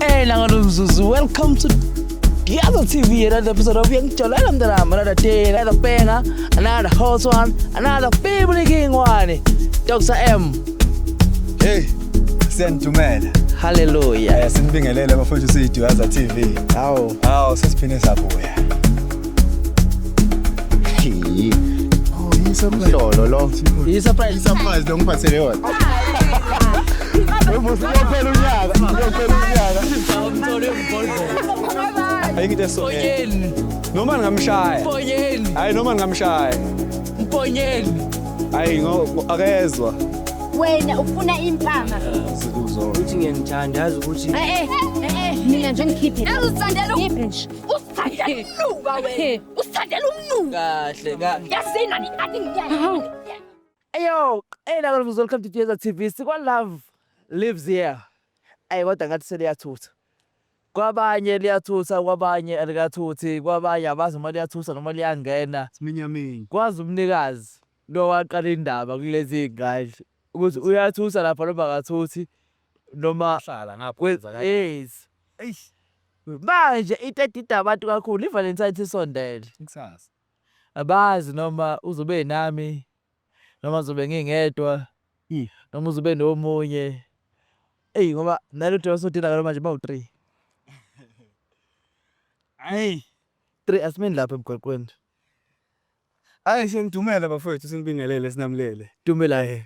Hey, Nangalumzuzu, welcome to Diazo TV, another episode of Uyangijolela Mntanami, another day, another banger, another hot one, another family king one. Dr. M. Hey, siyanidumela. Hallelujah. Sinibingelele bafowethu siyiDuyaza TV. Hawu. Hawu, sesiphinde sabuya. Oh, yi-surprise. Lolo lo. Yi-surprise. Surprise lo ngiphathele yona. Uyophela unyaka, uyophela unyaka. Ayikho into eso. Mponyeni, Noma ningamshaya. Mponyeni, Hayi noma ningamshaya. Mponyeni. Hayi ngo akezwa. Wena ufuna impama. Uthi ngiyanithanda, yazi ukuthi Eh eh eh mina nje ngikhiphe. Uzithandela nje. Uzithandela umnuka wena. Uzithandela umnuka. Kahle kahle. Yazini ani ani ngiyani. Ayo, hey Nangalumzuzu, welcome to Diazo TV. Sikwa Love lives here. Ayi kodwa ngathi seliyathutha. Kwabanye liyathutha, kwabanye alikathuthi, kwabanye abazi noma liyathutha noma liyangena. Siminyaminya. Kwazi umnikazi lo waqala indaba kulezi ngane ukuthi uyathutha lapha noma akathuthi noma Hlala ngapha. Yes. Eish, Manje into edida abantu kakhulu i-Valentine isondele. kusasa. Abazi noma uzobe nami noma uzobe ngingedwa noma uzobe nomunye. Eyi ngoba nalutho osodila ngalo manje bawu-3. Hayi. 3 asimeni lapha emgwaqweni. Hayi siyanidumela bafowethu sinibingelele sinamlele. Dumela he.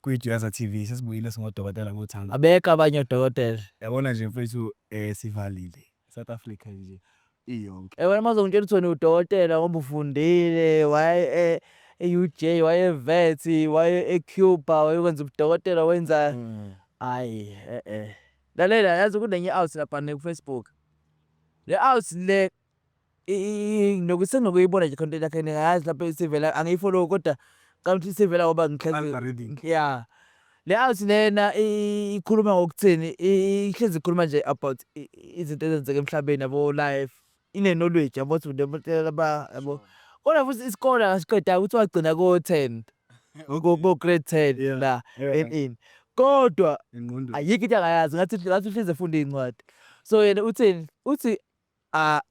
KwiDuyaza TV sesibuyile singodokotela ngothando. Abekho abanye odokotela. Yabona nje mfethu sivalile. South Africa nje iyonke. Wena uma uzongitshela ukuthi wena udokotela ngoba ufundile, waye e-UJ, waye e-Wits, waye e-Cuba, wayokwenza ubudokotela wenza hayi eh. Lalela, yazi kunenye out lapha ku-Facebook. Le out le nokusengokuyibona nje content yakhe ngiyazi lapho isivela, angiyi-follow kodwa kanti isivela ngoba ngihlezi Algorithm. Yeah. Le out lena ikhuluma ngokuthini, ihlezi ikhuluma nje about izinto ezenzeka emhlabeni yabo, life ine knowledge yabo, ukuthi yabo. Kodwa futhi isikole akasiqedayo ukuthi wagcina ko 10. Ko grade 10 la in. Kodwa Engqondweni. Ayikho into angayazi, ngathi uhlezi efunda iy'ncwadi. So yena uthini? Uthi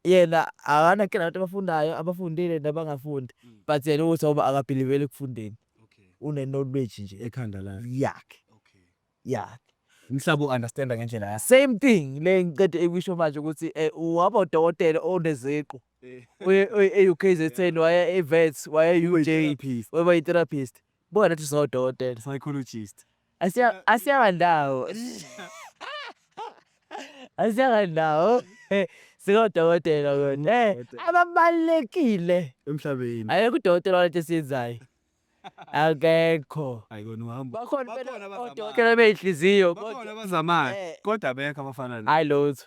yena akanankinga nabantu abafundayo, abafundile nabangafundi. But yena uthi ngoba akabhiliveli ekufundeni. Une-knowledge nje Ekhanda lakhe. Yakhe. Yakhe. Umhlaba u-understanda ngendlela yakhe. Same thing le ngicede ekusho manje ukuthi waba udokotela oneziqu. Uye e-UKZN, waye e-Wits, waye e-UJ, Therapist. Waba i-therapist. Buka nathi singodokotela. Psychologist. Asiya ndawo. Asiya ndawo. Singodokotela kona. Ababalekile. Emhlabeni. Ayekho udokotela walento esiyenzayo. Akekho. Hayi kona uhamba. Bakhona phela Bakhona abazamayo. Odokotela bey'nhliziyo. Bakhona abazamayo. Kodwa abekho abafana naye. Hayi lutho.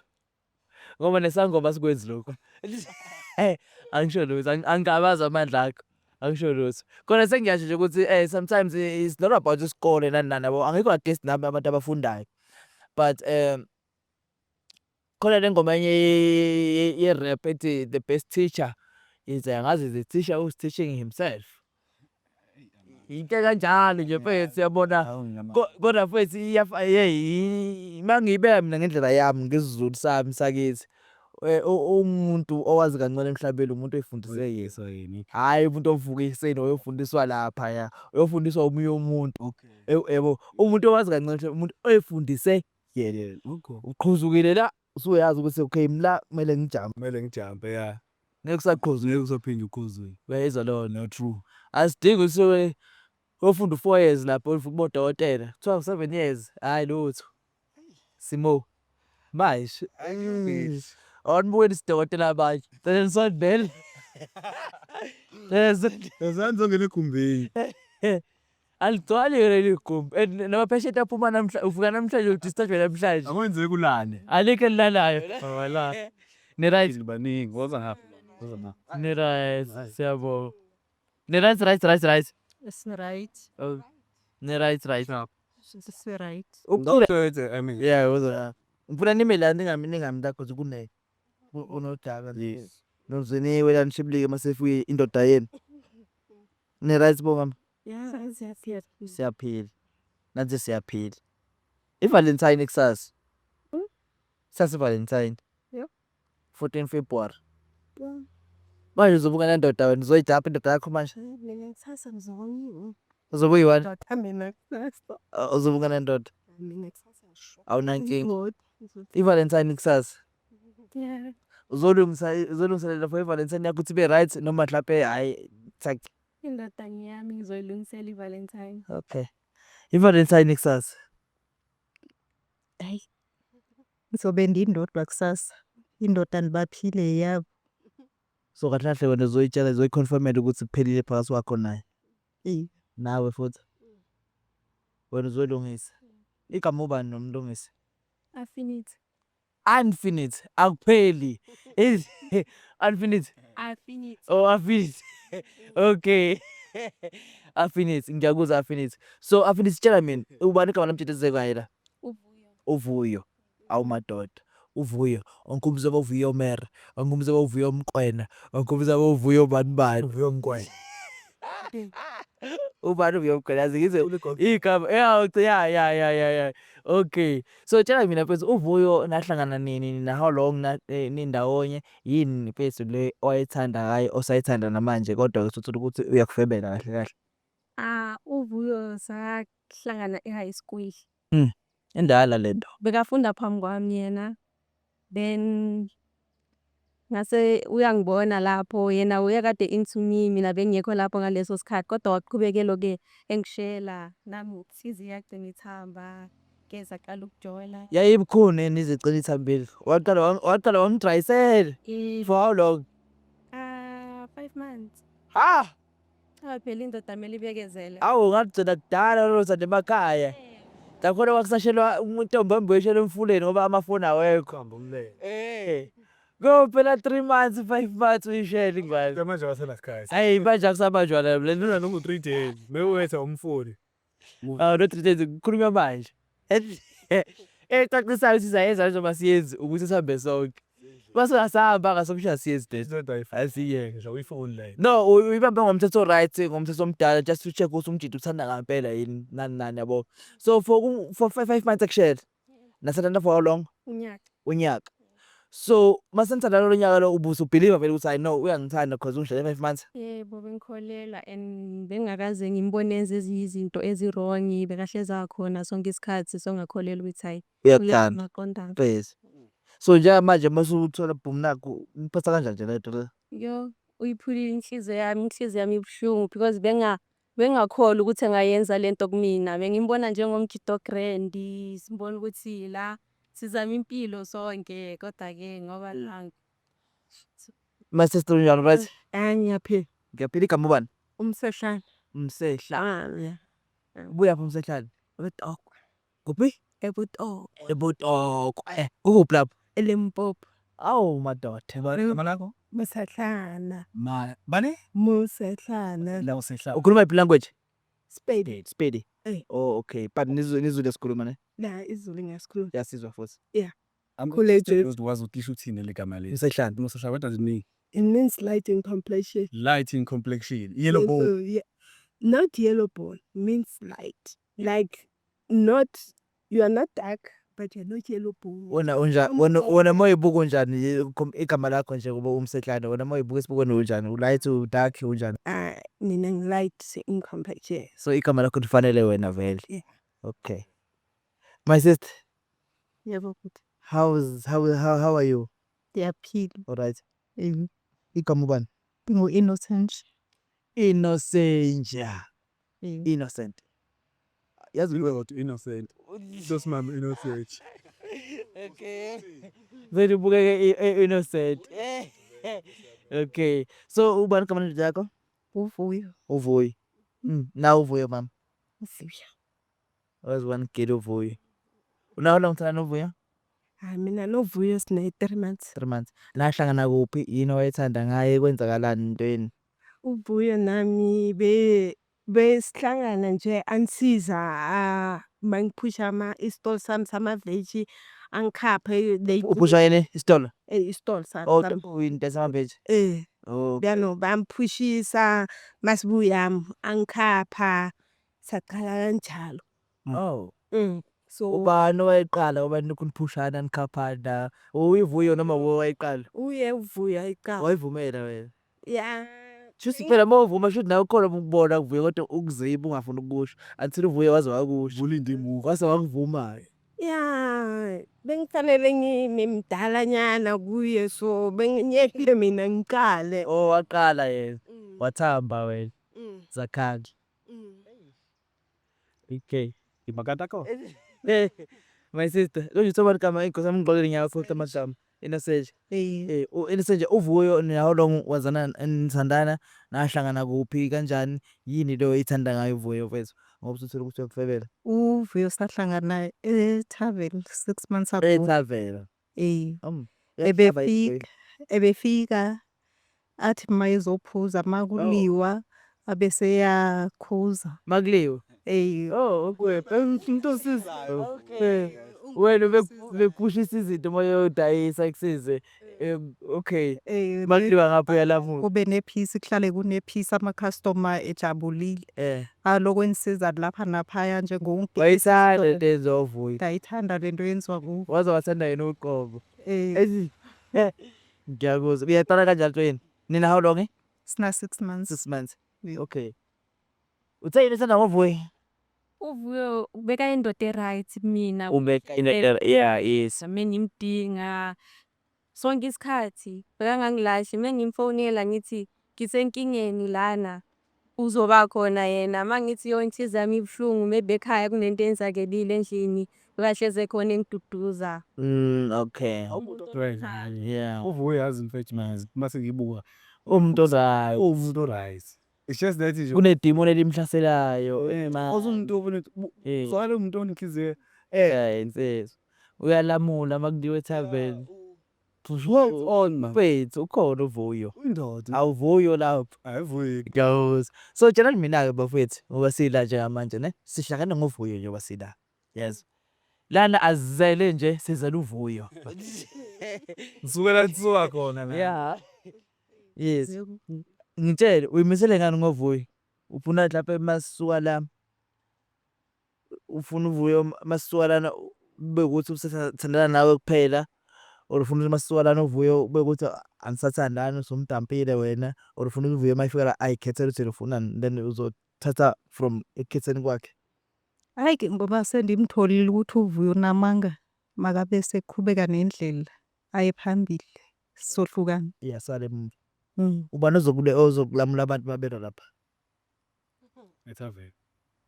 Ngoba nesangoma sikwenzi lokho. Angisho lutho, angingabazi amandla akho. Angisho lutho. Kona sengiyasho nje ukuthi sometimes it's not about isikole nani nani yabo. Angikho against nami abantu abafundayo. But khona le ngoma enye ye-rap ethi "The best teacher is angazi the teacher who's teaching himself." Into kanjalo nje mfethu, yabona. Kodwa mfethu hey, mangiyibeka mina ngendlela yami ngesiZulu sami sakithi, umuntu owazi kangcono emhlabeni umuntu oyifundise yena. Yini? Hhayi umuntu ovuka ekuseni wayofundiswa laphaya, uyofundiswa omunye umuntu. Yabo, umuntu owazi kangcono umuntu oyifundise yena. Uqhuzukile la, usuyazi ukuthi okay la kumele ngijampe. Kumele ngijampe, ya. Ngeke usaqhuzuka. Ngeke usaphinda uqhuzuke. Uyayizwa leyo nto? No, true. Asidingi ukuthi uyofunda u-4 years lapho ufuna ukuba udokotela. Kuthiwa u-7 years, hhayi lutho. Simo. Manje. Awunibukeli isidokotela abanye. Cela nisondele. Cela nisondele. Yazani zongena egumbini. Aligcwali leli gumbi. And nama-patient aphuma namhla, ufika namhlanje, u-discharge namhlanje. Akwenzeki ulale. Alikho elilalayo. Wala. Ni right. Baningi, woza ngapha. Woza ngapha. Ni right. Siyabonga. Ni right right right right. Is right. Oh. Ni right right. Is right. Ukucula. I mean. Yeah, woza. Ngifuna nime la, ningami la cause kune unodaka. Yes. Nozeniwe la nishibilike mase fike indoda yenu. Ni right bo mama? Yeah, siyaphila. Siyaphila. Nathi siyaphila. I-Valentine kusasa. Kusasa i-Valentine. Yep. 14 February. Manje uzobe ungenandoda wena, uzoyijabha indoda yakho manje? Mina kusasa ngizobe Uzobe uyi-one? ndoda mina kusasa. Uzobe ungenandoda? Mina kusasa ngisho. Awunankinga. I-Valentine kusasa. Yeah. Uzolungisa, uzolungiselela for i-Valentine yakho ukuthi ibe right noma mhlampe hhayi cha. Indoda ngiyami, ngizoyilungisela i-Valentine. Okay. I-Valentine kusasa. Hayi. Ngizobe ndindodwa kusasa. Indoda nibaphile yabo. So kahle kahle wena uzoyitshela, uzoyi-confirm-ela ukuthi kuphelile phakathi kwakho naye. Eh. Nawe futhi. Wena uzoyilungisa. Igama ubani nomlungisi? Affinity. Unfinite, akupheli. Is unfinite. Affinity. Oh, affinity. Okay. Affinity, ngiyakuzwa affinity. So affinity, tshela mina, ubani igama lomjita ngaye la? Uvuyo. Uvuyo. Awu madoda. Uvuyo. Ongikhumbuza boVuyo Mere. Ongikhumbuza boVuyo Mqwena. Ongikhumbuza boVuyo bani bani. Uvuyo Mqwena. Ubani uVuyo Mqwena? Yazi ngizwe igama. Yeah, yeah. Okay. So tshela mina mfethu, uVuyo nahlangana nini, na how long na nindawonye, yini mfethu le owayethanda ngaye osayithanda namanje kodwa usuthola ukuthi uyakufebela kahle kahle? Ah, uVuyo sahlangana e-high school. Indala lento. Bekafunda phambi kwami yena. Then ngase uyangibona lapho, yena uyakade into me, mina bengekho lapho ngaleso sikhathi, kodwa waqhubekela-ke engishela, nami inhliziyo yagcina ithamba, ke saqala ukujola. Yayibukhuni yini ize igcine ithambile? Waqala wamdrayisela for how long? Ah, 5 months. Ha! Cha phela, indoda kumele ibekezele. Awu, ngagcina kudala lolo thando emakhaya. Nakhona kwakusashelwa intombi emboyishela emfuleni ngoba amafoni awekho. Hamba umlele. Eh. Kuyophela 3 months, 5 months uyishele ingane. Manje awasenasikhathi. Hayi, manje akusabanjwa la le. Nona noma u-3 days. Mewetha umfoni. Ah, no 3 days kukhulunywa manje. Ecacisayo ukuthi siyayenza njengoba siyenzi ukuthi sihambe sonke. Mase asahamba ngasokusho siyenzi lento. Indoda Asiyeke. ngisho uyifoni leyo. No, uyibambe ngomthetho, right, ngomthetho omdala, just to check ukuthi umjita uthanda ngempela yini, nani nani, yabo. So for 5 months akushela. Nathandana for how long? Unyaka. Unyaka. So mase nithandana lo nyaka lo, ubusu-believe vele ukuthi I know uyangithanda because ungishele 5 months? Yebo, bengikholelwa and bengingakaze ngimbone enza ezinye izinto ezi-wrong, bekahlezi akhona sonke isikhathi, so ngakholelwa ukuthi hhayi, Uyakuthanda. maqondana. Yes. So njengamanje masuthola boom, nakhu imphatha kanjani nje lento le? Yo, uyiphulile inhliziyo yami, inhliziyo yami ibuhlungu because bengingakholwa ukuthi engayenza lento kumina. Bengimbona njengomjita o-grand, simbona ukuthi la sizama impilo sonke, kodwa-ke ngoba la My sister, unjani, right? Ah, ngiyaphila. Ngiyaphila. Igama ubani? Umsehlane. Umsehla. Ah, yeah. Ubuya phi umsehlane? Ebutokwe. Kuphi? Ebutokwe. Ebutokwe. Kukuphi lapho? eLimpopo. Awu madoda. Igama lakho? Musehlana. Ma bani? Musehlana. La usehla. Ukhuluma iphi language? Sepedi. Sepedi. Eh. Oh, okay. But nizwe lesikhuluma ne? Na isiZulu ngiyasikhuluma. Yasizwa futhi. Khule Wazi ukuthi lisho uthini le gama leli. Umsehlane. Umsehla, what does it mean? It means light in complexion. Light in complexion. Yellow bone. Yeah. Not yellow bone, means light. Like not, you are not dark, but you're not yellow bone. Wena unjani? Wena moyibuka unjani igama lakho nje kuba umsehlane? Wena moyibuka esibukweni unjani? U-light, u-dark, unjani? Ah, mina ngi-light in complexion. So igama lakho lifanele wena vele. Yeah. Okay. My sister, Yebo bhuti. how's how how how are you? Ndiyaphila. All right. Eh, Igama ubani? Ngu-Innocent. Innocent. Eh. Innocent. Yazi Ukuthi innocent. Sosimame innocent. Okay. Vele ubukeke innocent. Okay. So ubani igama lendoda yakho? Uvuyo. Uvuyo. Nawe uvuyo mama. Uvuyo. Wazi wanigela uvuyo. Unawo la ngithanda novuyo? Hayi, mina noVuyo sine 3 months. 3 months. Nahlangana kuphi? Yini owayethanda ngaye? Kwenzakalani entweni? Uvuyo nami be besihlangana nje, ansiza mangiphusha ama isitolo sami sama-veg, angikhaphe they Uphusha yini isitolo? Eh, isitolo sami. Oh, sami. into yama-veg. Eh. Oh. Biyano bayamphushisa masibuya angikhapha, saqala kanjalo. Oh. So Ubani owayeqala ngoba nilokhu niphushana nikhaphana? Uyivuyo noma wuwe owayeqala? Uye uVuyo ayiqala. Wayivumela wena? Ya. Shuthi phela uma uvuma shuthi nawe kukhona obukubona kuVuyo kodwa ukuziba ungafuni ukukusho until uVuyo waze wakusho. Ulinde imuvi. Waze wakuvuma-ke. Ya, bengifanele ngime mdala nyana kuye, so bengiyeke mina ngiqale. Oh, waqala yena, wathamba wena, zakhala. Okay. My sister, konje uthe igama inkosi yami ngixolele ngiyawakhohlwa amagama. Innocent. Eh, u-Innocent uVuyo how long wazana nithandana, nahlangana kuphi kanjani? Yini le oyithanda ngayo uVuyo mfethu? Ngoba usuthole ukuthi uyakufebela. UVuyo sahlangana e-tavern 6 months ago. E-tavern. Eh. Ebefika athi mayezophuza makuliwa abese eyakhuza. Makuliwe. Eh. Oh, okay. Umuntu osizayo. Okay. Wena bekuphushisa izinto uma uyodayisa kusize. Okay. Eh. Makuliwa ngapha uyalamula. Kube ne-peace, kuhlale kune-peace, ama-customer ejabulile. Alokhu engisiza lapha naphaya. Wayithanda lento eyenziwa uVuyo. Ngayithanda lento eyenziwa kuwo. Waze wathanda yena uqobo. Eh. Ngiyakuzwa. Uyaqala kanjani yini? Nina how long, eh? Sina 6 months. 6 months. Yeah. Okay. Uthe yini ethanda ngoVuyo? UVuyo ubeka indoda e-right kumina. Ubeka indoda, yeah, yes. Mengimdinga sonke isikhathi bekangangilahli, mengimfonela ngithi ngisenkingeni lana, uzoba khona yena. Mangithi yo inhliziyo yami ibuhlungu, maybe ekhaya kunento eyenzakelile endlini, bekahlezi ekhona engiduduza. Okay. Yeah. Uvuyo yazi mfethu mase ngibuka Umuntu o-right. Uwumuntu o-right. It's just that nje Kunedimoni elimhlaselayo. Eh man. Umuntu Eh. zwakala umuntu onenhliziyo. Eh, insizwa. Uyalamula makuliwa e-tavern. On man. Mfethu ukhona uVuyo. Uyindoda. Awuvuyo lapho. Ayivuyi. Ngiyakuzwa. So tshelani mina-ke bafowethu ngoba sila njengamanje ne, sihlangene ngoVuyo njengoba sila. Yes. Lana azizele nje, sizele uVuyo. Ngisuke la nisuka khona la. Yeah. Yes. Ngitshele, uyimisele ngani ngoVuyo? Ufuna mhlampe masisuka la, ufuna uVuyo masisuka lana kube ukuthi usathandana nawe kuphela, or ufuna ukuthi masisuka lana uVuyo kube ukuthi anisathandani, usumdampile wena, or ufuna uVuyo mayefika la ayikhethele ukuthi yena ufunani, then uzothatha from ekukhetheni kwakhe? Hhayi-ke, ngoba sendimtholile ukuthi uVuyo unamanga, makabe seqhubeka nendlela aye phambili, sohlukana. Iyasala emuva. Ubani ozokulamula abantu mabelwa lapha? E-tavern.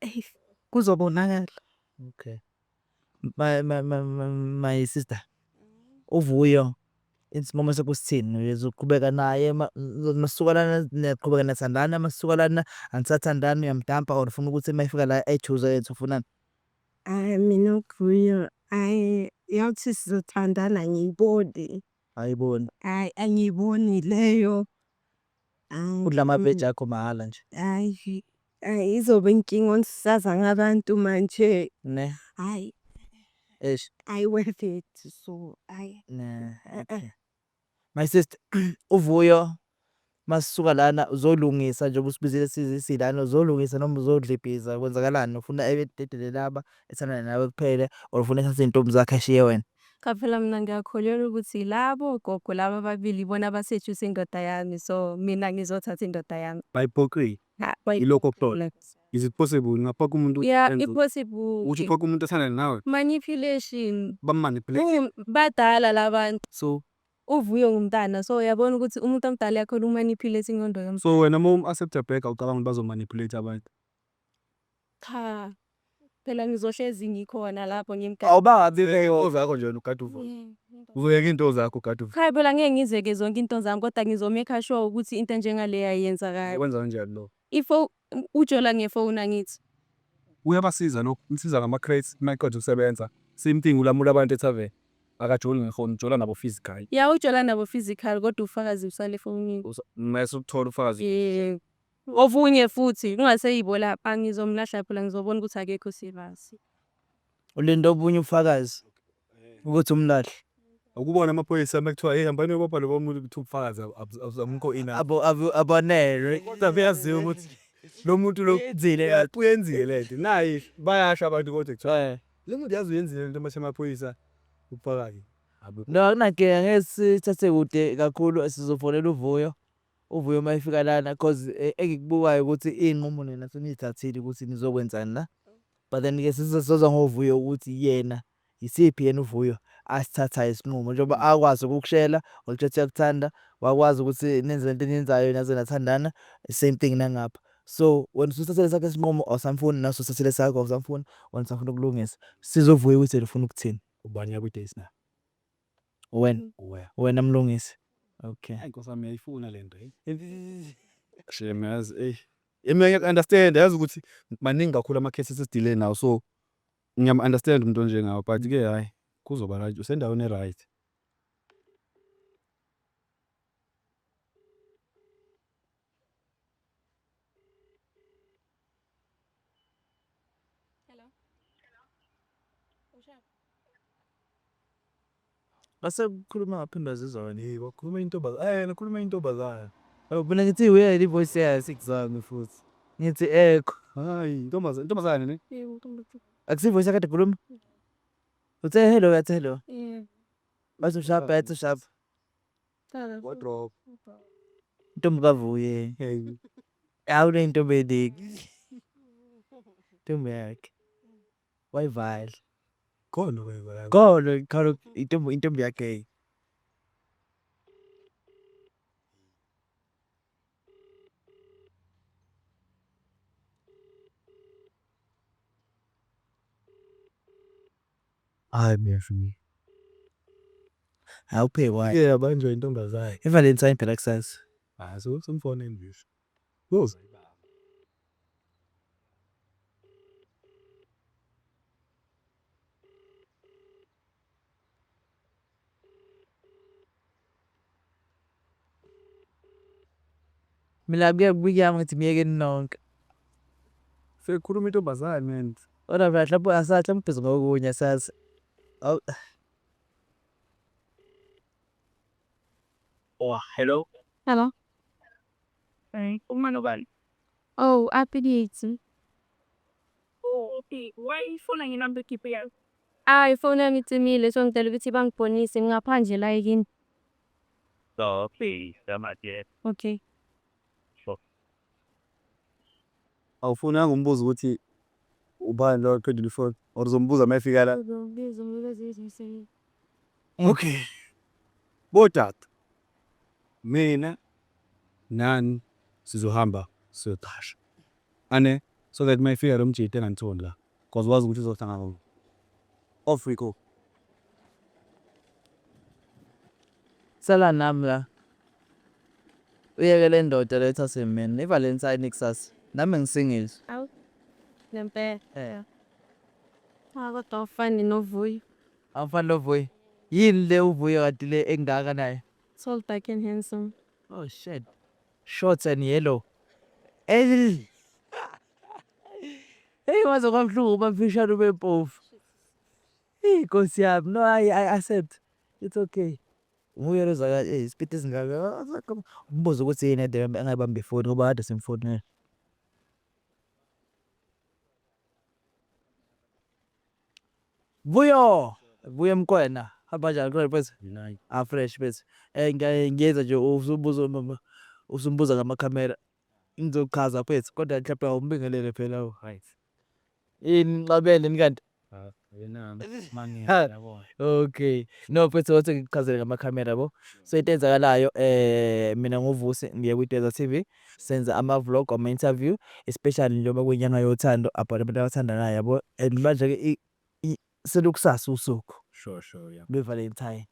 Eyi, kuzobonakala. Okay. My sister, uVuyo isinqumo sakho sithini? Uzoqhubeka naye masisuka lana, niyaqhubeka niyathandana, masisuka lana anisathandani, uyamdampa, or ufuna ukuthi mayefika la ayi-choose-ele ukuthi ufunani? Hhayi, mina uVuyo, hhayi, yathi sizothandana angiyiboni. Ayiboni. Hhayi, angiyiboni leyo. Udla amaveji akho mahhala nje. Hhayi, hhayi, izoba inkinga ongisaza ngabantu manje. Ne. Hhayi. Eish. Ayi worth it, so hhayi. Ne. Okay. My sister, uVuyo masisuka lana uzolungisa njengoba usibizile silana, uzolungisa noma uzodlibhiza, kwenzakalani? Ufuna ededele laba ethandane nawe kuphela, or ufuna ethathe iy'ntombi zakhe ashiye wena? Cha phela, mina ngiyakholelwa ukuthi labo gogo laba ababili ibona aba-seduce indoda yami, so mina ngizothatha indoda yami. Bayiphoqile. Ha. Ilokho okuhlolo. Is it possible ungaphoqa umuntu? Yeah, i-possible. Ukuthi uphoqe umuntu athandane nawe? Manipulation. Bamu-manipulate. Badala labantu. So Uvuyo ngumntana, so uyabona ukuthi umuntu omdala uyakhona uku-manipulate ingqondo yomntwana. So wena uma um-accept-a back, awucabangi ukuthi bazo-manipulate abantu? Cha phela, ngizohlezi ngikhona lapho. Awubangabi. Into zakho nje wena ugade uVuyo. Uzoyeka iy'nto zakho ugade uVuyo. Cha phela, ngeke ngizeke zonke into zami, kodwa ngizo-make sure ukuthi into enjengaleyo ayenzakali. Ukwenza kanjani lokho? If ujola ngefoni, angithi? Uyabasiza lokho, umsiza ngama-crates uma eqeda ukusebenza. Same thing, ulamula abantu e-tavern. Akajoli ngefoni, ujola nabo physical. Ya, ujola nabo physical, kodwa ufakazi usale efonini. Mase ukuthola ufakazi. Yebo. Okunye futhi kungaseyibo lapha, ngizomlahla phela, ngizobona ukuthi akekho serious. Ulinde obunye ubufakazi ukuthi umlahle? Ukubona amaphoyisa uma kuthiwa, "Hey, hambani niyobopha lo muntu," kuthiwa ubufakazi abukho enough. Abanele. Kodwa kuyaziwa ukuthi lo muntu lo Uyenzile. Uyenzile lento. Nayi bayasho abantu, kodwa kuthiwa Le muntu yazi uyenzile lento mashe amaphoyisa ubufakazi. No, akunankinga, ngeke sithathe kude kakhulu, sizofonela uVuyo. UVuyo uma efika lana cause engikubukayo ukuthi iy'nqumo nina seniy'thathile ukuthi nizokwenzani la. But then-ke sizozwa ngoVuyo ukuthi yena yisiphi yena uVuyo asithathayo isinqumo njengoba akwazi ukukushela wakutshela ukuthi uyakuthanda, wakwazi ukuthi nenze lento eniyenzayo naze nathandana, same thing nangapha. So wena usuthathile esakho isinqumo awusamfuni, nawe usuthathile esakho awusamfuni, wena usafuna ukulungisa. Sizwe uVuyo ukuthi yena ufuna ukuthini. Ubani uya kwi-date na? Wena. Uwe. Wena Mlungisi. Okay. Hayi Nkosi yami uyayifuna le nto. Shame yazi eyi. Mina ngiyaku-understand yazi ukuthi maningi kakhulu ama-cases esidile nawo so ngiyam-understand umuntu onjengawe but ke hhayi kuzoba right usendaweni e-right. Base kukhuluma ngaphinde wazizwa wena. Yebo, khuluma intombazane. Eh, nakhuluma intombazane. Oh, mina ngithi uyena i-voice yayo. Sikuzame futhi. Ngithi ekho. Hayi, intombazane, intombazane ne? Yebo, ntombazane. Akusiyo i-voice yakade khuluma? Uthe hello, yathi hello. Yebo. Bathi ushapha, yathi ushapha. Cha, Wadrop. Intombi kaVuye. Hey. Hawu uney'ntombi ey'ningi. Intombi yakhe. Wayivala. Khona wayivala. Khona, khona intombi intombi yakhe. Hayi mina. Awuphekwa. Yeah, banjwe intombazane. I-Valentine phela kusasa. Hayi, so simfonele nje. Woza. Mina kuye kuyami ngithi miyekeni nonke. Sekukhuluma intombazane man. Kodwa phela mhlawumbe asazi mhlawumbe ubhizi ngokunye asazi. Awu. Oh, hello. Hello. Hey, uma nobani? Oh, Apilitsi. Oh, okay. Why ifona ngenamba ekhiphe yakho? Ah, ifoni yami icimile so ngicela ukuthi bangibonise ngingaphandle la yini. Okay, damage. Okay. Awufunanga umbuzo ukuthi ubani lo aqedile ifoni or uzombuza uma efika la. Uzombiza umbuzo. Okay. Bodada. Mina nani sizohamba siyoqasha. Ane so that mayifika lo mjidi enganitholi la. Cause wazi ukuthi uzohlangana. Off we go. Sala nami la. Uyeke le ndoda le ethathe mina. I-Valentine kusasa. Nami ngi-single. Awu. Ngempela. Eh. Cha kodwa awufani noVuyo. Awufani noVuyo. Yini le uVuyo kanti le engaka naye? Tall, dark and handsome. Oh shit. Short and yellow. Hey. Hey, waze kwabuhlungu uba mfishane ube mpofu. Hey Nkosi yami. No, I accept. It's okay. Nguye lo zaka eh isipiti esingaka. Umbuzo ukuthi yini ade angayibambi ifoni ngoba kade simfonela. Vuyo, Vuyo Mkwena. Hamba kanjani khona mfethu? Ah fresh mfethu. Eh ngiyeza nje usubuza mama usumbuza ngamakhamera. Ngizochaza mfethu kodwa mhlawumbe awumbingelele phela. Right. Yini nixabene ni kanti? Ah, yena mangi yabo. Okay. No mfethu wathi ngikuchazele ngamakhamera yabo. So into eyenzakalayo mina ngoVusi ngiye kwi-Desert TV senza ama-vlog ama-interview especially njengoba kuyinyanga yothando about abantu abathandanayo yabo. And manje-ke selukusasa usuku Sure, sure, yeah. lwe-Valentine.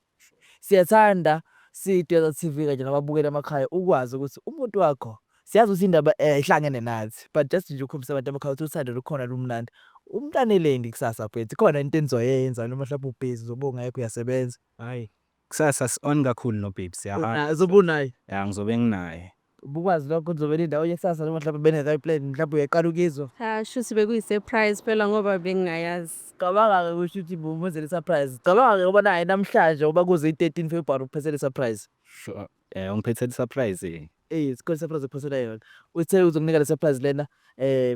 Siyathanda siyi-Desert TV kanye nababukeli emakhaya ukwazi ukuthi umuntu wakho siyazi ukuthi indaba ihlangene nathi but just nje ukukhombisa abantu emakhaya ukuthi uthando lukhona lumnandi. Umntaneleni kusasa mfethu khona into enizoyenza noma mhlawumbe ubhizi uzobe ungekho uyasebenza. Hayi. Kusasa si-on kakhulu no babes siyahamba. Uzobe unaye. Ya ngizobe nginaye. Ubukwazi lokho nizobe nindawonye kusasa noma mhlawumbe beningakayi-plan mhlawumbe uyaqala ukuyizwa. Cha, shuthi bekuyi-surprise phela ngoba bengingayazi. Cabanga-ke kusho ukuthi bumenzele i-surprise. Cabanga-ke ngoba naye namhlanje ngoba kuze i-13 February uphethele i-surprise. Sure. Eh ungiphethele surprise eh. Ey sikhona i-surprise akuphathele yona. Uthe uzokunika le surprise lena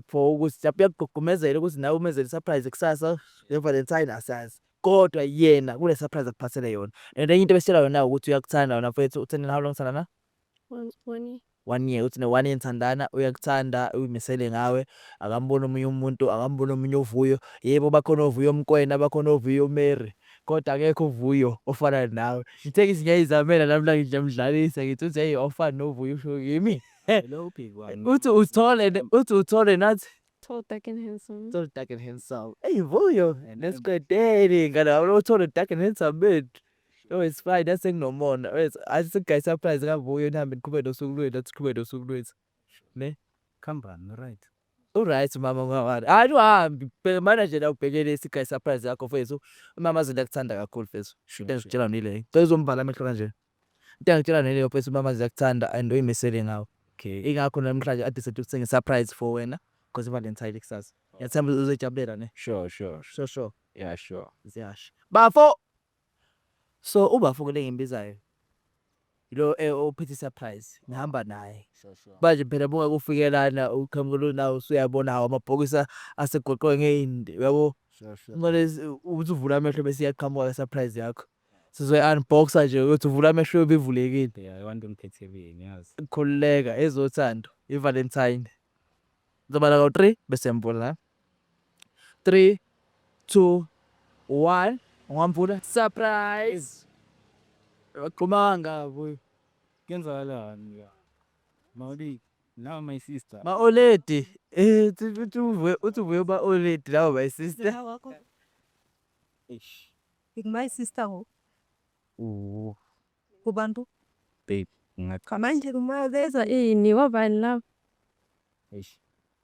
for ukuthi mhlawumbe uyakugqugqumezela ukuthi nawe umenzele i-surprise kusasa nge-Valentine asazi. Kodwa yena kule surprise akuphathele yona. And enye into ebesitshela yona ukuthi uyakuthanda wena mfethu. Utheni how long nithandana? One year. 1 year. Uthi ne-1 year nithandana, uyakuthanda, uyimisele ngawe, akamboni omunye umuntu, akamboni omunye uVuyo. Yebo bakhona oVuyo Mkwena, bakhona oVuyo Mary, kodwa akekho uVuyo ofana nawe. Ngithe ngithi ngiyayizamela nami la ngiyamdlalisa ngithi uthi hey awufani noVuyo usho kimi. Uthi uthole, uthi uthole nathi. Tall, dark and handsome. Tall, dark and handsome. Ey Vuyo, nesiqedeni ngane uthole dark and handsome bethu. Oh it's fine, nase nginomona. Wethu athi sikugaye surprise kaVuyo nihambe niqhubeke nosuku lwethu, nathi siqhubeke nosuku lwethu. Ne? Khambani, right. U-right mama ungawari. Hayi uhambi, bheka mana nje la ubhekele sigaye surprise yakho mfethu. Umama aze uyakuthanda kakhulu mfethu. Into engikutshela nile. Cela uzomvala amehlo kanje. Into engikutshela nile mfethu, umama aze uyakuthanda and uyimisele ngawe. Okay. Ingakho namhlanje a-decide ukuthenga i-surprise for wena because i-Valentine kusasa. Ngiyathemba uzoyijabulela ne. Sure, sure. Sure, sure. Yeah, sure. Ziyasha. Bafo. So ubafo ke lengimbizayo. Lo ophethe surprise ngihamba naye. Manje phela buka kufike lana uqhamuka nawe usuyabona hawo amabhokisi asegoqwe ngeyindi uyabo. Kumele uthi uvula amehlo bese iyaqhamuka surprise yakho. Sizoyi-unboxa nje uthi uvula amehlo yobe ivulekile. Yeah, I want ungiphetheleni yazi. Khululeka ezothando i-Valentine. Ngizobala ka 3 bese ngivula. 3 2 1 ungamvula surprise. Waqhumanga buyi. Kuyenzakalani ya? Mawuli, now my sister. Ma oledi. Eh uthi uvuye, uthi uvuye ba oledi lawo my sister. Eish. My sister ho. Oh, Kubantu. babe, ngacha. Manje Beza ini wabani laba? Eish.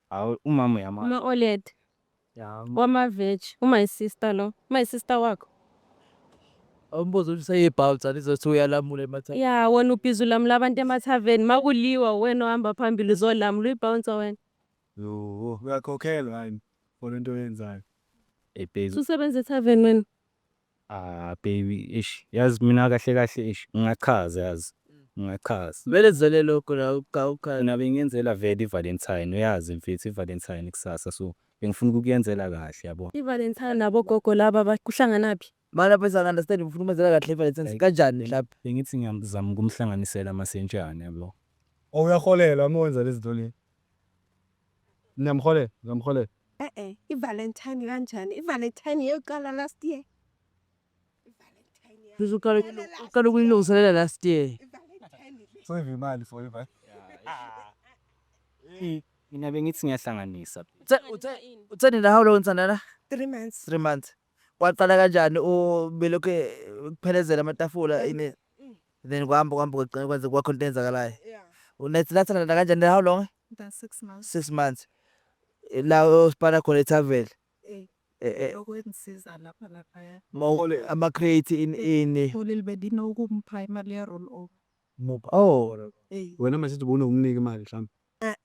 Awu umama uyama. Ma-Oled. Ya. Wama-veg. U-my sister lo. My sister wakho. Awumbuzo ukuthi useyibhawutha lizothi uyalamula emathafeni. Ya wena ubhizi ulamula abantu emathaveni. Makuliwa wena ohamba phambili uzolamula uyi-bouncer wena. Yo, uyakhokhelwa hayi for lento oyenzayo. Hey babe. Ususebenza ethaveni wena. Ah baby, eish. Yazi mina kahle kahle eish ngingachaza yazi. Ngingachaza. Vele zele lokho la ukha. Mina bengiyenzela vele i-Valentine, uyazi mfethu i-Valentine kusasa, so bengifuna ukukuyenzela kahle yabo. I-Valentine nabogogo laba kuhlanganaphi? Mana mfethu angi-understand ufuna ukumenzela kahle i-Valentine kanjani mhlawumbe? Bengithi ngiyazama ukumhlanganisela amasentshana yabo. Oh uyaholela uma wenza lezi zinto lezi. Niyamholela, uyamholela. Eh i-Valentine kanjani? I-Valentine yoqala last year. Futhi uqala ukuyilungiselela last year. I-Valentine le. Save imali for i Mina bengithi ngiyahlanganisa. Uthe nina how long nithandana? 3 months. 3 months. Kwaqala kanjani ubelokhu kuphelezela amatafula ini then kwahamba kwahamba kwagcina kwenze kwakho into eyenzakalayo. Yeah. Unethi nathandana kanjani how long? That's 6 months. 6 months. La osipana khona ethaveni. Eh. Eh Okwenzisiza lapha laphaya. ama create in ini. Holile bedinokumpha imali ye roll over. Oh. Eh. Wena manje sithi ubunokumnika imali mhlawumbe.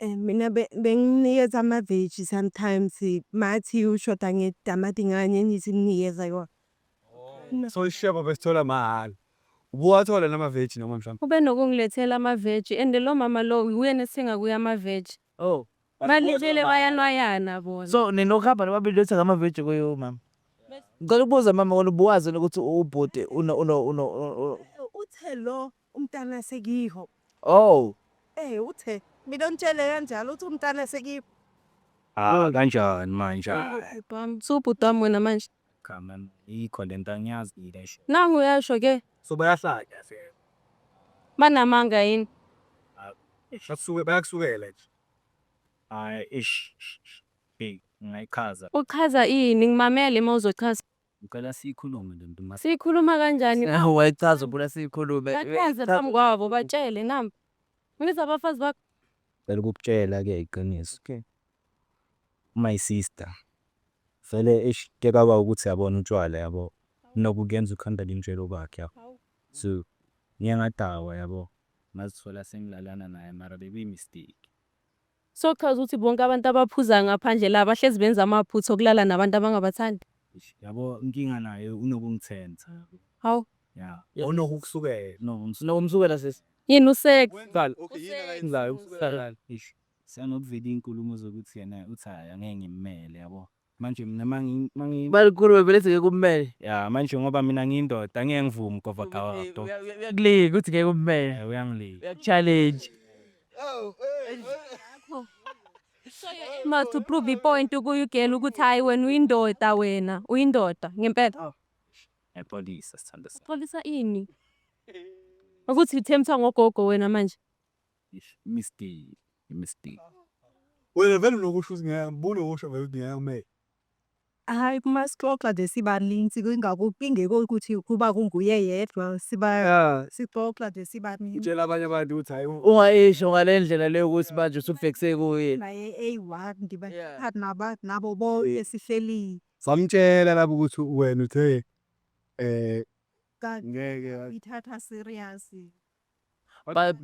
Mina benginikeza ama-veg sometimes mathi ushoda ngetamati nganye ngithi nginikeza yona. So ishebo besithola mahhala. Ubuwathola nama-veg noma mhlawumbe? Ube nokungilethela ama-veg and lo mama lo uyena esithenga kuye ama-veg. Oh. Balibele bayanwayana bona. So ninokuhamba nobabili niyothenga ama-veg kuyo mama. Ngicela ukubuza mama wena ubuwazi ukuthi ubhuti uno uno uno Uthe lo umntana sekiho. Oh. Eh uthe mina ngitshele kanjalo uthi umntana sekiho. Ah kanjani manje? Subhuti wami wena manje. Cha man, ikho lento angiyazi le sho. Nangu uyasho ke. So bayahlanya vele. Banamanga yini? Basuke bayakusukela nje. Hayi ish. Hey, ngingayichaza. Uchaza ini? Ngimamele uma uzochaza. Ngicela siyikhulume le nto mas. Siyikhuluma kanjani? Hawu wayichaza ubona siyikhulume. Bachaze phambi kwabo batshele nami. Ngibiza abafazi bakho. Ngicela ukukutshela ke iqiniso. Okay. My sister. Vele ish ke kwaba ukuthi yabona utshwala yabo. Nokukuyenza ukhanda limtshelo bakhe yabo. So ngiye ngadawa yabo. Ngazithola sengilalana naye mara bekuyi mistake. So chaza ukuthi bonke abantu abaphuza ngaphandle la bahlezi benza amaphutha okulala nabantu abangabathandi. Yabo inkinga naye unokungithensa. Hawu. Yeah. Unokukusukela. No, Nokumsukela sisi. Yini u-sex? Okay, yini akayenzayo kusukela? Eish, sanokuvela iy'nkulumo zokuthi yena uthi hhayi, angeke ngimmele, yabo. Manje mina Balikhulume vele ethi ngeke ummele. Ya, manje ngoba mina ngiyindoda, angeke ngivume ukova. Uyakulika ukuthi ngeke ummele. Uyangilika. Uyaku-challenge. Ma to prove i-point kuyo u-girl ukuthi hhayi, wena uyindoda, wena uyindoda ngempela. Ngiyaxolisa, sithando sami. Xolisa ini? Ukuthi uthembisa ngogogo wena manje. Eish, mistake, mistake. Wena vele unokusho ukuthi ngeke, bunokusho vele ukuthi ngeke kumele. Hhayi, uma sixoxa nje sibaninzi, ingekho ukuthi kuba kunguye yedwa, siba sixoxa nje sibaninzi. Utshela abanye abantu ukuthi hhayi. Ungayisho ngale ndlela leyo ukuthi manje usubhekise kuye. Naye eyi-one ngiba nabo bonke sihleli. Samtshela lapho ukuthi wena uthe ngeke. Ithatha serious. But But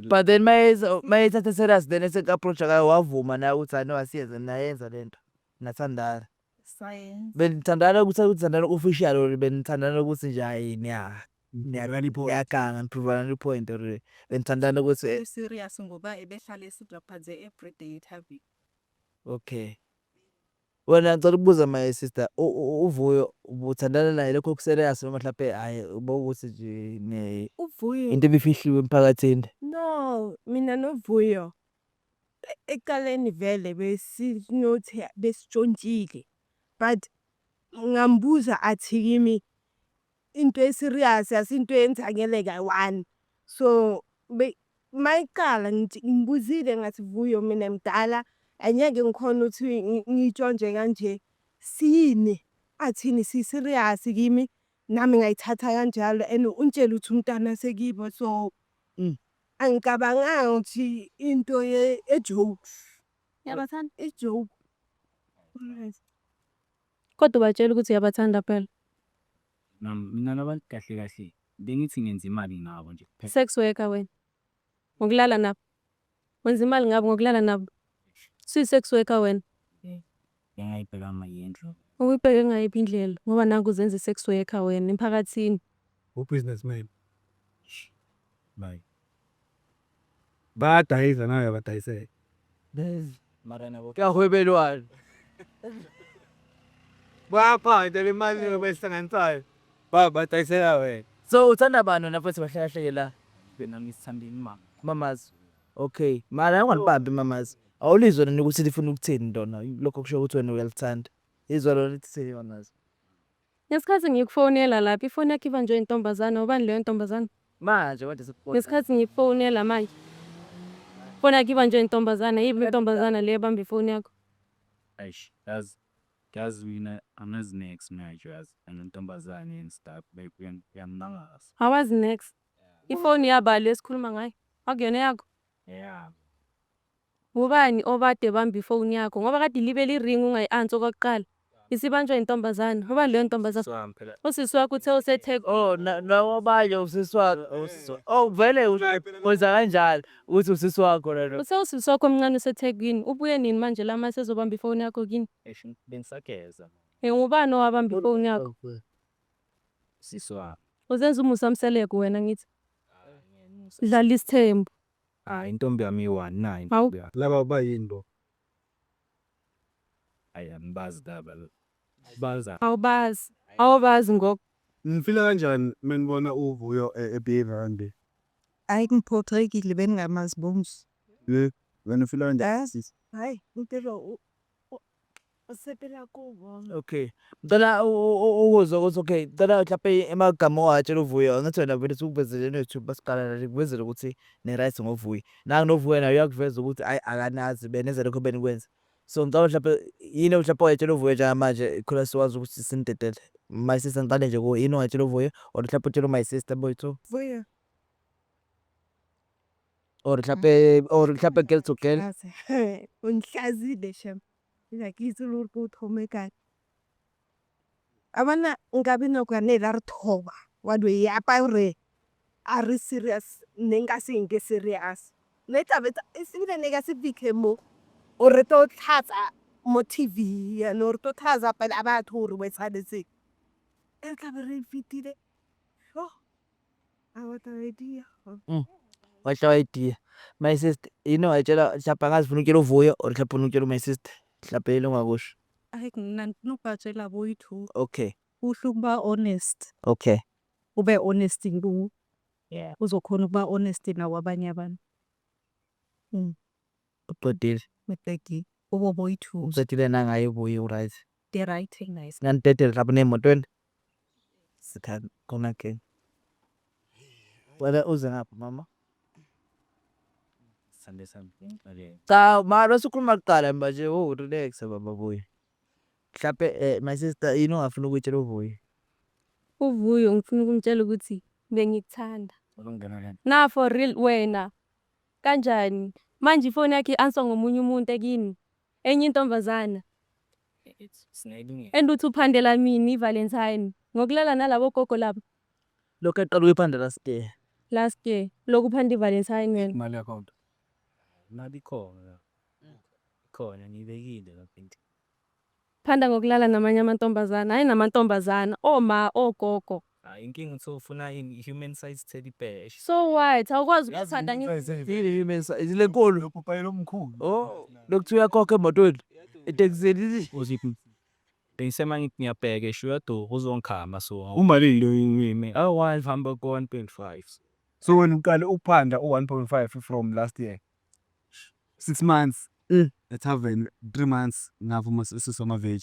But then mayethatha serious, then eseku-approach kayo, wavuma naye ukuthi hayi no, asiyenze, nayenza lento, nathandana. Science. Benithandana ukuthi uthandana official or benithandana ukuthi nje hayi niyaganga, ni-prove-ana i-point, or benithandana ukuthi Serious ngoba ebehlale esidla nje everyday ethaveni. Okay. Wena ngicela ukubuza, my sister, uVuyo ubuthandana naye lokho ku-serious noma mhlampe hhayi bowukuthi nje UVuyo into ebifihliwe emphakathini? No, mina noVuyo ekuqaleni vele besinothi besitshontshile, but ngambuza athi kimi into e-serious asinto eyenzakele kayi-one. So mayiqala ngimbuzile ngathi, "Vuyo, mina mdala, angeke ngikhone ukuthi ngitshontshe kanje, siyini?" Athini, "Si-serious kimi." Nami ngayithatha kanjalo and ungitshele ukuthi umntwana sekibo, so angicabanganga ukuthi into ye-jokes. Uyabathanda? I-joke. Kodwa ubatshela ukuthi uyabathanda phela. Mina nabantu kahle kahle bengithi ngenza imali ngabo nje kuphela. Sex worker wena. Ngokulala nabo. Wenza imali ngabo ngokulala nabo. Usuyi-sex worker wena. Bengayibhekanga yendlu. Ukuyibheke ngayiphi indlela? Ngoba nanku uzenza i-sex worker wena emphakathini. U-businessman. Bye. Bayadayisa nawe uyabadayisela. Mara nabo Kuyahwebelwana. Bayaphanda le mali abayihlanganisayo. Babadayisela wena. So uthanda bani wena mfethu, kahle kahle la? Mina ngisithanda imama. Mamazi. Okay. Mara ungalibambi mamazi. Awulizwa nini ukuthi lifuna ukuthini lona? Lokho kusho ukuthi wena uyalithanda. Izwa lona lithini mamazi. Ngesikhathi ngikufonela lapha, ifoni yakho ibanjwe intombazane. Ubani leyo ntombazane? Manje manje sekubona. Ngesikhathi ngikufonela manje. Ifoni yakho ibanjwe intombazane. Yiphi intombazane le ebamba ifoni yakho? Eish, yazi yazi mina angazi next manje, yazi, anentombazane and stuff kuyangimangaza. Awazi next. Ifoni yabani lesikhuluma ngayo? Akuyona yakho? Yeah. Ubani obade bamba ifoni yakho? Ngoba kade libe li-ring ungayi-answer okokuqala. Isibanjwa intombazane. Ubani leyo ntombazane? Swami phela. Usisi wakho uthe useThekwini. Oh, nawabanye usisi wakho. Usisi. Oh, vele wenza kanjalo ukuthi usisi wakho lona. Uthe usisi wakho omncane useThekwini. Ubuye nini manje la mase ezobamba ifoni yakho kini? Eish, bengisageza. Ngubani owabamba ifoni yakho? Sisi wami. Uzenza uMusa Mseleku wena ngithi. Dlala isithembu. Ah, intombi yami iyi-one nayi Hawu. intombi yami. Laba bayini bo? Ayi, angibazi laba. Baza. Awubazi. Awubazi ngoku. Nifila kanjani menibona uVuyo e-behave kanje? Hhayi, ngiphoxekile, bengingamazi bonke. Le wena ufila kanjani? Yazi, hhayi impilo usepela kubo. Okay. Ngicela ukuzwa ukuthi, okay, ngicela mhlampe emagama owatshela uVuyo, angithi wena vele usukuvezele nethuba basiqala la, nikuvezele ukuthi ni-right ngoVuyo. Nangu noVuyo naye uyakuveza ukuthi hhayi, akanazi benenza lokho ebenikwenza. So ngicela mhlampe yini mhlampe ongayitshela uVuyo njengamanje khona sikwazi ukuthi simdedele. My sister, ngiqale nje kuwe, yini ongayitshela uVuyo or mhlampe utshele my sister boyi-two? Vuyo. Or mhlampe girl to girl. Ungihlazile shem. Like itse le gore ke o thome kae. A bona nkabe nako yane la re thoba wa do yapa gore a re serious, ne nka se nke serious. Ne tlabe ebile ne ka se fitlhe mo o re tlo tlhatsa mo TV yana, re tlo tlhatsa pele a batho gore o etsahaletseng. E tlabe re fetile. Yo. idea. Wahla wayidiya. My sister, yini ongayitshela mhlawumbe angazi ufuna ukutshela uVuyo or mhlawumbe ufuna ukutshela my sister? Mhlawumbe yini ongakusho? Hayi mna ndifuna ukubatshela boyi-two. Kuhle ukuba honest. Ube honest kuwe. Uzokhona ukuba honest nakwabanye abantu. Uqedile? Ngiqedile. Kubo boyi-two. Uqedile nangaye uVuyo u-right? Ndi-right nice. Nganidedela mhlawumbe ney'motweni? Sikhani khona ke. Wena uze ngapha mama. Sithande sami. Cha mara usukhuluma kuqala manje oh relax baba Vuyo. Mhlampe my sister yini ongafuna ukuyitshela uVuyo? UVuyo ngifuna ukumtshela ukuthi bengikuthanda. Na for real wena. Kanjani? Manje ifoni yakhe i-answer ngomunye umuntu ekini. Enye intombazana. And uthi uphandela mina i-Valentine. Ngokulala nalabo gogo laba. Lokhu aqala ukuyiphanda last year. Last year. Lokhu uphanda i-Valentine wena. Imali yakho. Imali ikhona. Ikhona ngiyibekile lapha endlini. Phanda ngokulala namanye amantombazana, hhayi namantombazana, oma, ogogo. Hayi inkinga uthi ufuna ini human size teddy bear. So what? Awukwazi ukuthanda Yini human size le nkulu? Upayi lomkhulu. Oh, lokuthiwa uyakhokha emotweni. Etekisini. Bengisema ngithi ngiyabheka esho uyadura uzongikhama so Umalini lo yimi? awu hamba ko 1.5. So wena uqale ukuphanda u-1.5 from last year. 6 months. E-tavern 3 months ngavuma sisoma veg.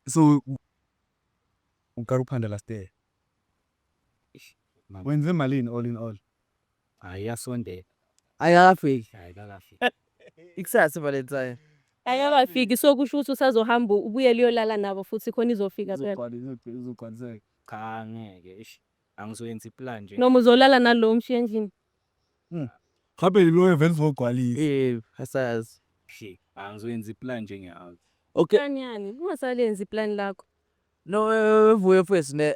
So uqala ukuphanda last year. Wenze malini all in all? Hayi iyasondela. Ayikafiki. Hayi kakafiki. Ikusasa Valentine. Ayakafiki so kusho ukuthi usazohamba ubuyele uyolala nabo futhi khona izofika phela. Izogcwaliseka. Cha ngeke eish. Angizoyenza i-plan nje. Noma uzolala nalo umshiya endlini. Mhlawumbe lo vele uzogcwalisa. Eh, asazi. Shi, angizoyenza i-plan nje nge-out. Okay. Plan yani? Ungasalenzi i-plan lakho. No, Vuyo mfethu ne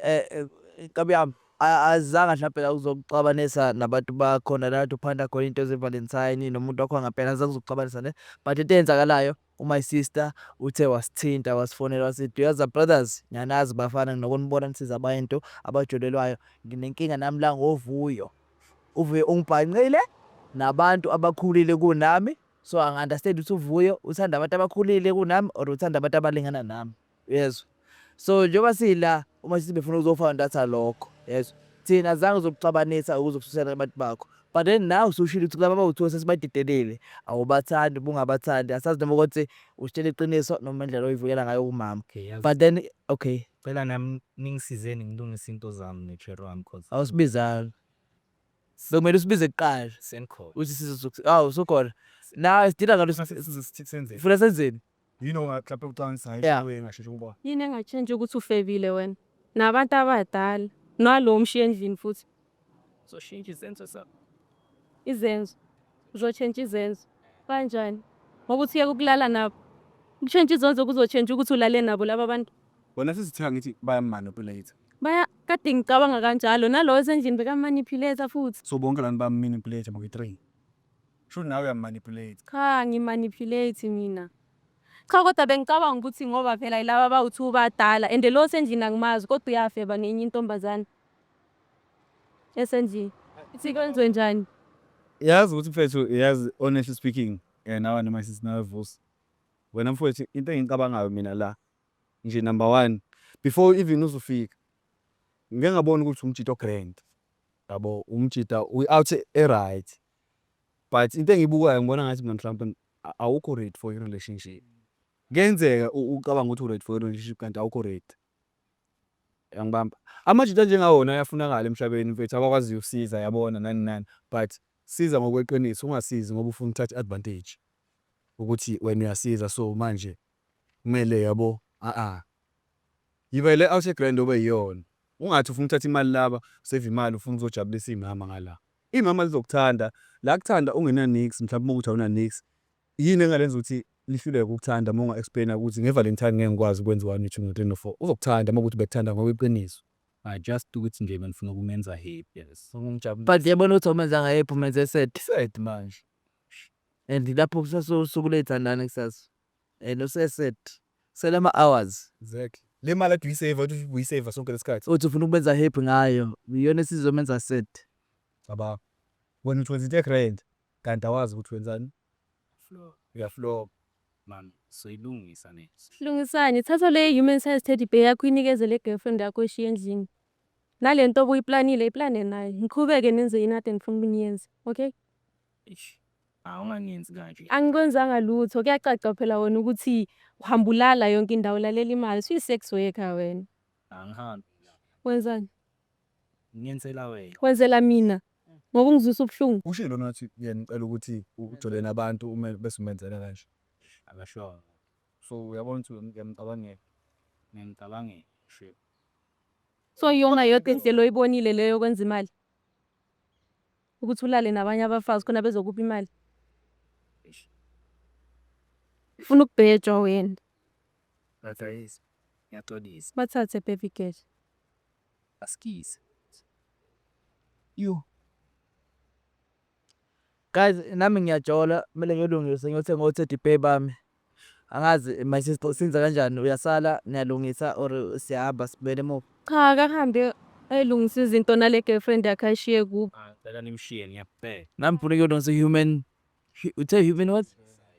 nkabi yami azange mhlawumbe la uzokuxabanisa nabantu bakhona la kade uphanda khona into ze-Valentine nomuntu wakho wangempela azange uzokuxabanisa ne but into eyenzakalayo my sister uthe wasithinta wasifonela wasithi uyazi brothers ngiyanazi bafana nginokunibona nisiza abantu abajolelwayo nginenkinga nami la ngoVuyo. UVuyo ungibhanqile nabantu abakhulile kunami so angi-understand ukuthi uVuyo uthanda abantu abakhulile kunami or uthanda abantu abalingana nami. Uyezwa? So njengoba sila uma sithi befuna ukuzofoundatha lokho, yezwa? Thina azange uzokuxabanisa ukuzokususela abantu bakho. But then now usushilo ukuthi kulaba abawu-two sesibadedelile awubathandi ubungabathandi asazi noma ukuthi usitshela iqiniso noma indlela oyivikela ngayo kumama. Okay, yazi. But then okay, Cela nami ningisizeni ngilungise into zami ne-cherry wami cause awusibizanga. Bekumele usibize kuqala senikhona. uthi sizokuthi awu usukhona. Nawe sidila ngalo Senzeni? funa senzeni? Yini ongahlaphe ucabangisa hayi engasheshe ukubona. Yini engatshentsha ukuthi ufebile wena? Nabantu abadala. Nalo umshiya endlini futhi. Zoshintsha izenzo zakho. Izenzo. Uzotshentsha izenzo. Kanjani? Ngokuthi uyeke ukulala nabo. Ukushintsha izenzo kuzotshentsha ukuthi ulale nabo laba bantu. Wena sisithenga ngithi baya-manipulate. Baya kade ngicabanga kanjalo nalo osendlini beka-manipulate futhi. So bonke labantu baya-manipulate boyi-3. Sho nawe uya-manipulate. Cha ngi-manipulate mina. Cha kodwa bengicabanga ukuthi ngoba phela yilaba abawu-two badala and lo osendlini angimazi kodwa uyafeba nenye intombazane. Esendlini. Ithi kwenziwe njani? Yazi ukuthi mfethu yazi honestly speaking nawe noma sisi nawe Vusi. Wena mfowethu into engicabangayo mina la nje number 1 before even uzofika ngike ngabona ukuthi umjita o-grand yabo umjita out e-right but into engiyibukayo ngibona ngathi mina mhlawumbe awukho ready for i-relationship. Kuyenzeka ucabanga ukuthi u-ready for i-relationship kanti awukho ready. Uyangibamba? Amajita anjengawona ayafunakala emhlabeni mfethu abakwaziyo ukusiza yabona nani nani but siza ngokweqiniso ungasizi ngoba ufuna ukuthatha i-advantage ukuthi wena uyasiza so manje kumele yabo a yiba le out grand obe yiyona. Ungathi ufuna ukuthatha imali laba save imali ufuna ukuzojabulisa iy'mama ngala. Iy'mama zizokuthanda la kuthanda ungena niks mhlawumbe uma kuwukuthi awuna niks yini engalenza ukuthi lihluleke ukukuthanda uma unga-explain-a ukuthi nge-Valentine ngeke ngikwazi ukwenza u-one, two, no-three, no-four. Uzokuthanda uma kuwukuthi bekuthanda ngokweqiniso. I just ukuthi nje bengifuna ukumenza happy yes. But yabona ukuthi awumenzanga happy umenze sad. Sad manje. And lapho kusasa usuku ley'thandana kusasa. And use-sad. Kusele ama-hours. Exactly. Le mali ade uyisave athi uyisave sonke lesikhathi. Uthi ufuna ukubenza happy ngayo. Iyona esizomenza sad. Cabanga. Wena uthi wenza into e-grand kanti awazi ukuthi wenzani. Uyaflopa. Man, soyilungisa ne. Lungisani, thatha le human size teddy bear yakho uyinikeze le girlfriend yakho oyishiye endlini. Nale nto obuyiplanile, iplane nayo. Niqhubeke nenze yini kade nifuna ukuniyenza, okay? Eish. Ah, ungangenzi kanje. Angikwenzanga lutho, kuyacaca phela wena ukuthi uhamba ulala yonke indawo ulalela imali. Usuyi-sex worker wena. Angihambi. Wenzani? Ngiyenzela wena. Wenzela mina ngoba ungizwisa ubuhlungu. Ushilo nathi yena ucela ukuthi ujole nabantu uma bese umenzela kanje. Akasho. So uyabona ukuthi uyamcabangela. Ngiyamcabangela. Shit. So iyona yodwa indlela oyibonile leyo yokwenza imali? Ukuthi ulale nabanye abafazi khona bezokupha imali? Eish. Ufuna ukubhejwa wena. Ngiyaxolisa. Ngiyaxolisa. Bathathe baby girl. Askies. Yo. Guys, nami ngiyajola, kumele ngiyolungisa ngiyothenga o-teddy bear bami. Angazi my sister senza kanjani, uyasala niyalungisa or siyahamba sibuyele emuva? Cha, akahambe ayolungisa izinto nale girlfriend yakhe ayishiye kubo. Ah, ngicela nimshiye ngiyakubheka. Nami ngifuna ukuyolungisa human, uthe human what?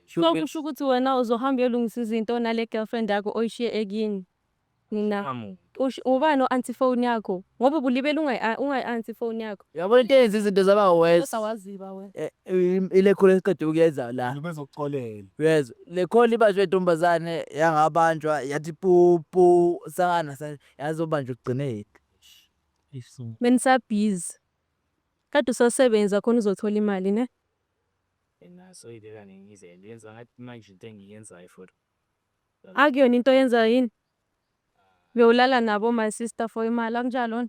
So kusho ukuthi wena uzohamba uyolungisa izinto nale girlfriend yakho oyishiye ekini. Mina Hamu. ubani o-answer ifoni yakho? Ngoba ubulibele ungayi-answer ifoni yakho. Uyabona into eyenza izinto zaba worse. Kodwa waziba wena. Ile call esiqeda ukuyenza la. Bezokuxolela. Uyezwa, le call ibanjwe intombazane yangabanjwa yathi pu pu sakana yazobanjwa ekugcineni. Benisabhizi. Kade usasebenza khona uzothola imali ne? Naso yile ngize yenza ngathi manje into engiyenzayo for Akuyona into oyenzayo yini? Bewulala nabo my sister for imali akunjalo?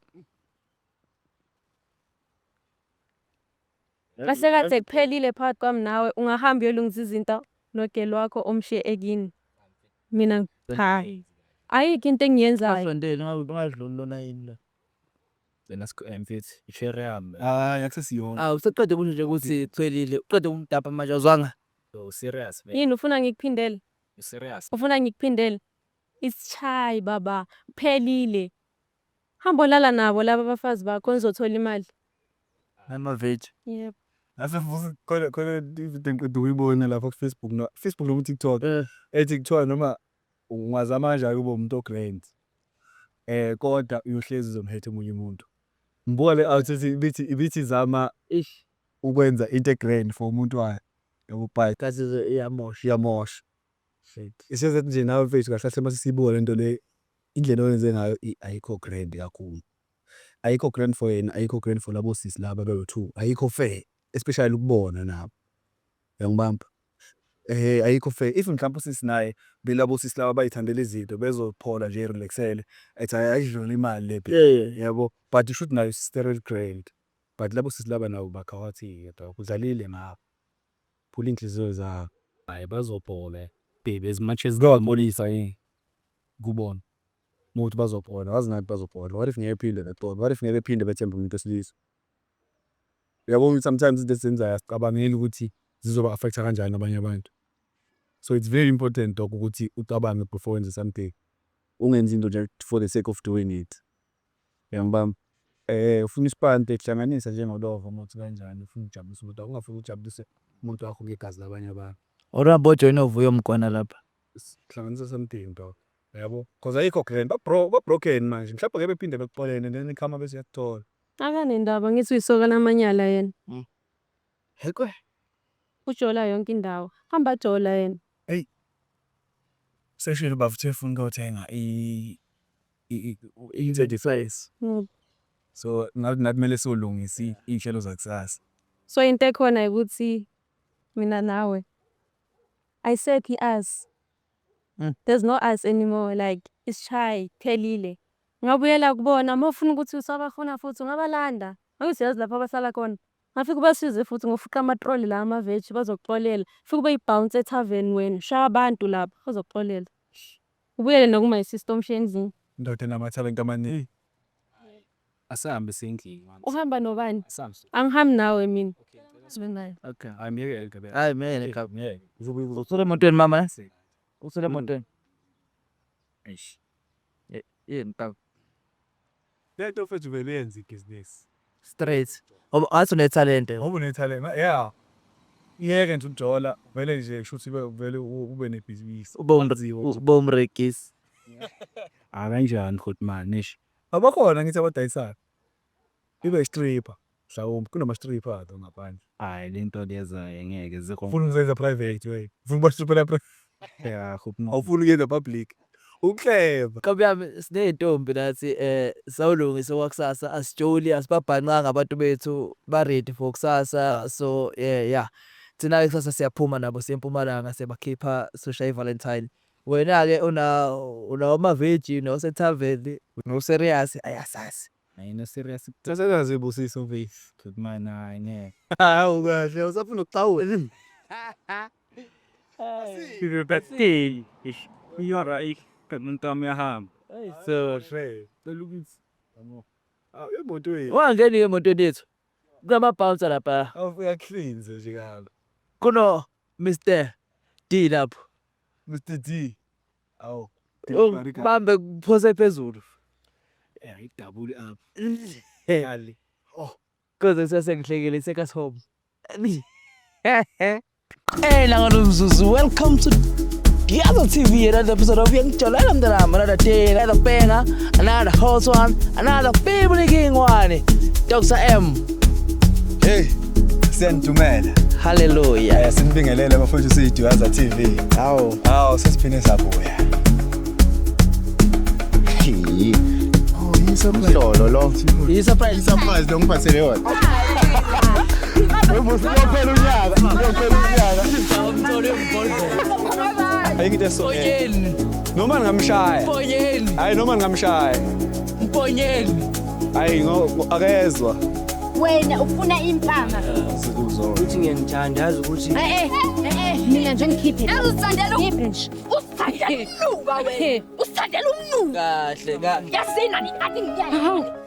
Kahle kahle kuphelile phakathi kwami nawe ungahamba uyolungisa izinto no-girl wakho omshiye ekini. Mina cha. Ayikho into engiyenzayo. Ungasondeli ungadluli lona yini la. Wena mfethu i-cherry yami. Hayi akusesiyona. Awu seqede kusho nje ukuthi kuphelile. Uqede ukumdapha manje awuzwanga? Oh serious man. Yini ufuna ngikuphindele? You serious? Ufuna ngikuphindele? It's chai baba, kuphelile. Hamba olala nabo laba abafazi bakho nizothola imali. Nama-veg. Yebo. Nase futhi khona khona ividiyo engiqeda ukuyibona lapha ku-Facebook no Facebook noma TikTok ethi kuthiwa noma ungazama kanjani ukuba umuntu o-grand kodwa uyohlezi uzomhetha omunye umuntu. Ngibuka le out ethi ibithi ibithi zama Ish. ukwenza into e-grand for umuntu wayo. Yabo but Kathi iyamosha. iyamosha. Shit. Ishezathi nje nawe mfethu kahle kahle mase siyibuka lento le indlela oyenze ngayo ayikho grand kakhulu. Ayikho grand for yena, ayikho grand for labo sisi laba abawu-two. Ayikho fair, especially kubona nabo. Uyangibamba? Ayikho fair. If mhlawumbe usisi naye belabo sisi laba abay'thandela izinto bezophola nje ey'relax-ele ethi hhayi ayidlule imali le yabo. But shuthi nayo still grand. But labo sisi laba nabo bakhawathiwe dog, udlalile ngabo. Phula iy'nhliziyo zabo. Hayi bazobhola baby as much as Kuyababolisa yini kubona uma kuwukuthi bazobhola, wazi ngathi bazobhola. What if ngeke bephinde bebhole? What if ngeke bephinde bethembe umuntu wesilisa? Uyabona ukuthi sometimes izinto esizenzayo asicabangeli ukuthi zizoba-affect-a kanjani abanye abantu. So it's very important dog ukuthi ucabange before wenze something. Ungenzi into nje for the sake of doing it. Uyangibamba? Ufuna isipante hlanganisa njengolova uma kuthi kanjani ufuna ukujabulisa umuntu wakho, ungafuni ukujabulisa umuntu wakho ngegazi labanye abantu. Or uhambe ojoyina oVuyo Mgwana lapha. Hlanganisa something dog. Yabo? Cause ayikho grand ba-broken manje mhlawumbe ngeke bephinde bekuxolele and then ikhama bese iyakuthola. Akanendaba ngithi uyisoka lamanyala yena. Hekwe. Ujola yonke indawo. Hamba ajola yena. Eyi seshilo baba uthe ufuna ukuyothenga i-teddy size. So ngathi nathi kumele siyolungisa iy'nhlelo zakusasa. So into ekhona ukuthi mina nawe ayisekho i-us. There's no us anymore like isishayi kuphelile. Ungabuyela kubona uma ufuna ukuthi usabafuna futhi ungabalanda. Angithi uyazi lapho abahlala khona. Ungafika ubasize futhi ngofuqa amatroli la ama-veg bazokuxolela. Ufike ube yi-bouncer ethaveni wena, shaya abantu lapha bazokuxolela. Ubuyele naku-my sister omshiye endlini. Indoda enamathalente amaningi. Asahambe siye endlini. Uhamba nobani? Asahambe. Angihambi nawe mina. Okay. Hayi myeke ke. Hayi myeke cha. Myeke. Usule emotweni mama. Usule emotweni. Eish. Yini mntaka? Lento mfethu vele yenza ibhizinisi. Straight. Ngoba ngathi unethalente. Ngoba unethalente, yeah. Iyeke nje ukujola vele nje kushuthi vele ube nebhizinisi. Ube umregisi. Ah kanjani Grootman eish. Abakhona ngithi abadayisayo. Ibe i-stripper mhlawumbe kunama-stripper la ngaphandle. Hhayi le nto lezayo ngeke Ufuna ukuzenza private wena. Ufuna ukuba-striphela private. Yeah Grootman. Awufuni ukuyenza public. Ukleva. Nkabi yami siney'ntombi nathi sawulungisa okwakusasa asijoli asibabhanqanga abantu bethu ba-ready for kusasa so yeah. Thina-ke kusasa siyaphuma nabo siye eMpumalanga siyabakhipha soshaya i-Valentine. Wena-ke unawo amaveji nosethaveni no-serious ayasazi. Hayi no serious Sasezazi ibusiso mfethu. Grootman hhayi ngeke. Hawu kahle usafuna ukuxhawula. Eish iyora eish umuntu wami uyahamba. So Cela ukuthi awu emotweni. wangeni emotweni yethu. Kunama-bouncer lapha. Awufika uyakuhlinze nje kabi. Kuno Mr D lapho. Mr D. Awu. Bambe kuphose phezulu. Yeah, idabule up. Hey. Kuze sesengihlekile take us home. Hey nangalo mzuzu, welcome to Duyaza TV, another episode of Uyangijolela Mntanami, another day, another banger, another hot one, another family king one. Dr. M, Hey, siyanidumela. hallelujah. Sinibingelele bafowethu siyiDuyaza TV. Hawu. Hawu, sesiphinde sabuya. Oh, umhlolo lo. I-surprise. I-surprise lo ngiphathele yona. Uyophela unyaka, uyophela unyaka. Ayikho into eso. Mponyeni, Noma ngingamshaya. mponyeni, Hayi noma ngingamshaya. mponyeni. Hayi ngo akezwa. Wena ufuna impama. Uthi ngiyangithanda yazi ukuthi Eh eh mina nje ngikhiphe. Uzithandela ngikhiphe nje. Usithandela umnuka wena. Usithandela umnuka. Kahle ka. Yasina ni athi ngiyaya.